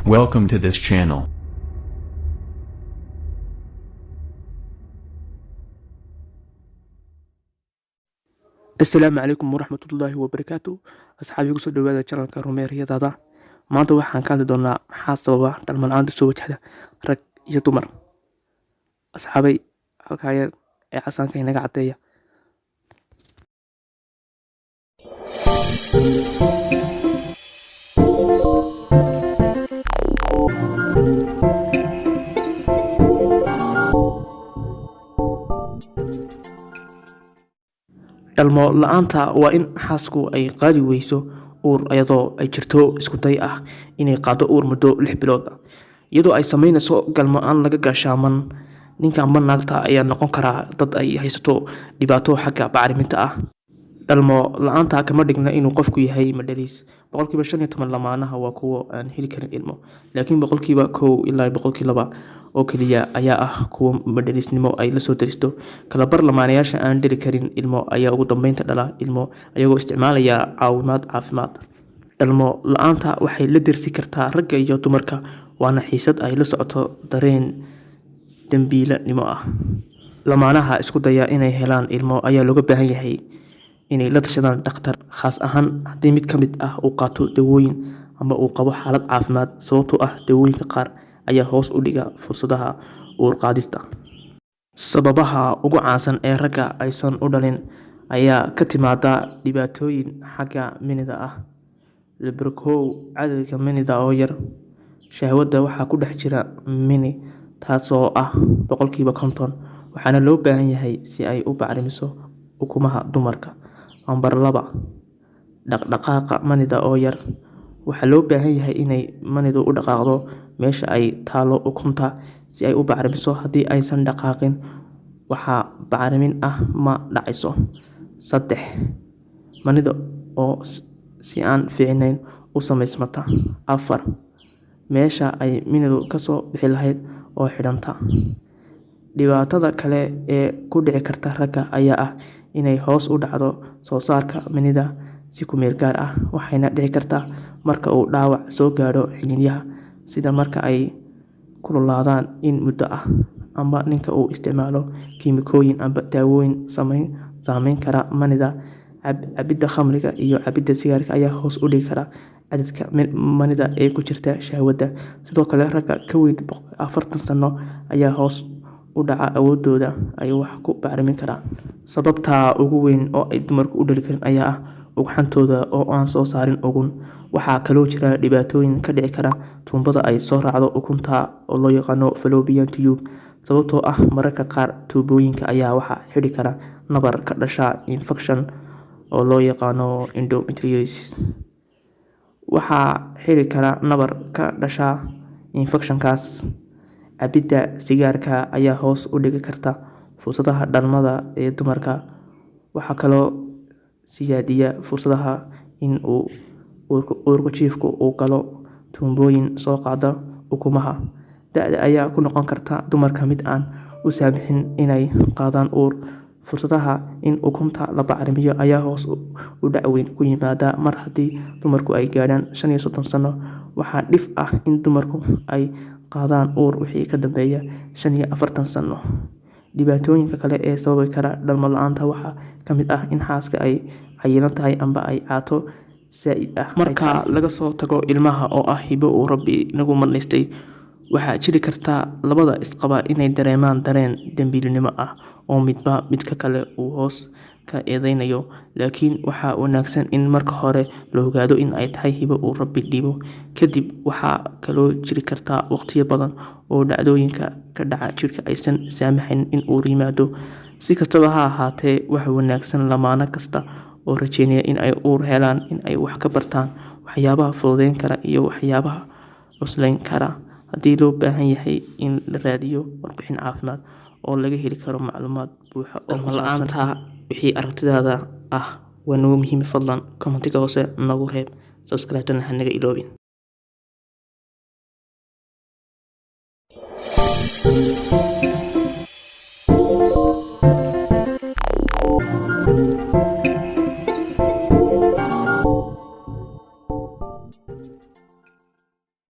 Welcome to this channel. Asalaamu calaykum waraxmatullaahi wabarakaatu. Asxaabii, kusoo dhawaada channelka Rumeeryadaada. Maanta waxaan ka hadli doonaa maxaa sababa dhalmo la'aanta soo wajahda rag iyo dumar. Asxaabay, halkaa yar ee casaanka inaga caddeeya. Dhalmo la'aanta waa in xaasku ay qaadi weyso uur iyadoo ay jirto isku day ah inay qaado uur muddo 6 bilood ah, iyadoo ay sameynayso galmo aan laga gaashaaman. Ninka amba naagta ayaa noqon karaa dad ay haysato dhibaato xagga bacriminta ah. Dhalmo la'aanta kama dhigna inuu qofku yahay madhaliis. 15% lamaanaha waa kuwo aan heli karin ilmo, laakiin 1% ilaa 2% oo keliya ayaa ah kuwo madhaliisnimo ay lasoo daristo. Kalabar lamaanayaasha aan dhali karin ilmo ayaa ugu dambeynta dhala ilmo ayagoo isticmaalaya caawimaad caafimaad. Dhalmo la'aanta waxay la dersi kartaa ragga iyo dumarka, waana xiisad ay la socoto dareen dembiilanimo ah. Lamaanaha isku daya inay helaan ilmo ayaa looga baahan yahay inay la tashadaan dhakhtar, khaas ahaan haddii mid ka mid ah uu qaato dawooyin ama uu qabo xaalad caafimaad, sababtoo ah dawooyinka qaar ayaa hoos u dhiga fursadaha uur qaadista. Sababaha ugu caansan ee ragga aysan u dhalin ayaa ka timaada dhibaatooyin xagga minida ah. 1, cadadka minida oo yar. Shahwada waxaa ku dhex jira mini, taasoo ah 50%, waxaana loo baahan yahay si ay u bacrimiso ukumaha dumarka. 2, dhaqdhaqaaqa manida oo yar. Waxaa loo baahan yahay inay manidu u dhaqaaqdo meesha ay taalo ukunta si ay u bacrimiso. Haddii aysan dhaqaaqin, waxaa bacrimin ah ma dhacayso. 3, manida oo si aan fiicnayn u samaysmata. 4, meesha ay minidu kasoo bixi lahayd oo xidhanta. Dhibaatada kale ee ku dhici karta ragga ayaa ah inay hoos u dhacdo soo saarka minida si ku meel gaar ah, waxayna dhici kartaa marka uu dhaawac soo gaadho xiniinyaha, sida marka ay kululaadaan in muddo ah, amba ninka uu isticmaalo kiimikooyin amba daawooyin saameyn kara manida. Cabidda khamriga iyo cabidda sigaarka ayaa hoos u dhigi kara cadadka manida ee ku jirta shahwada. Sidoo kale, ragga ka weyn 40 sano ayaa hoos u dhaca awoodooda ay wax ku bacrimin karaan. Sababta ugu weyn oo ay dumarku u dhali karin ayaa ah ugxantooda oo aan soo saarin ugun. Waxaa kaloo jira dhibaatooyin ka dhici kara tuumbada ay soo raacdo ukunta oo loo yaqaano fallopian tube, sababtoo ah mararka qaar tuubooyinka ayaa waxaa xidhi kara nabar ka dhasha infection oo loo yaqaano endometriosis. Waxaa xiri kara nabar ka dhasha infectionkaas. Cabidda sigaarka ayaa hoos u dhigi karta fursadaha dhalmada ee dumarka. Waxaa kaloo siyaadiya fursadaha in uu uurka jiifku uu galo tuumbooyin soo qaada ukumaha. Da'da ayaa ku noqon karta dumarka mid aan u saamixin inay qaadaan uur. Fursadaha in ukunta la bacrimiyo ayaa hoos u dhac weyn ku yimaada mar haddii dumarku ay gaadhaan 35 sano. Waxaa dhif ah in dumarku ay qaadaan uur wixii ka dambeeya 45 sano. Dhibaatooyinka kale ee sababi kara dhalmo la'aanta waxaa ka mid ah in xaaska ay cayilan tahay amba ay caato saa'id ah. Marka laga soo tago ilmaha oo ah hibo uu Rabbi nagu manaystay, waxaa jiri karta labada isqaba inay dareemaan dareen dembiilinimo ah oo midba midka kale uu hoos ka eedeynayo, laakiin waxaa wanaagsan in marka hore la ogaado in ay tahay hibo uu Rabbi dhiibo kadib. Waxaa kaloo jiri karta waqtiyo badan oo dhacdooyinka ka dhaca jirka aysan saamaxayn in uur yimaado. Si kastaba ha ahaatee, waxa wanaagsan lamaane kasta oo rajeynaya in ay uur helaan in ay wax ka bartaan waxyaabaha fududeyn kara iyo waxyaabaha cuslayn kara, haddii loo baahan yahay in la raadiyo warbixin caafimaad oo laga heli karo macluumaad buuxa oo ku saabsan la'aanta. Wixii aragtidaada ah waa nagu muhiim. Fadlan commentiga hoose nagu reeb, subscribe-tana ha naga iloobin.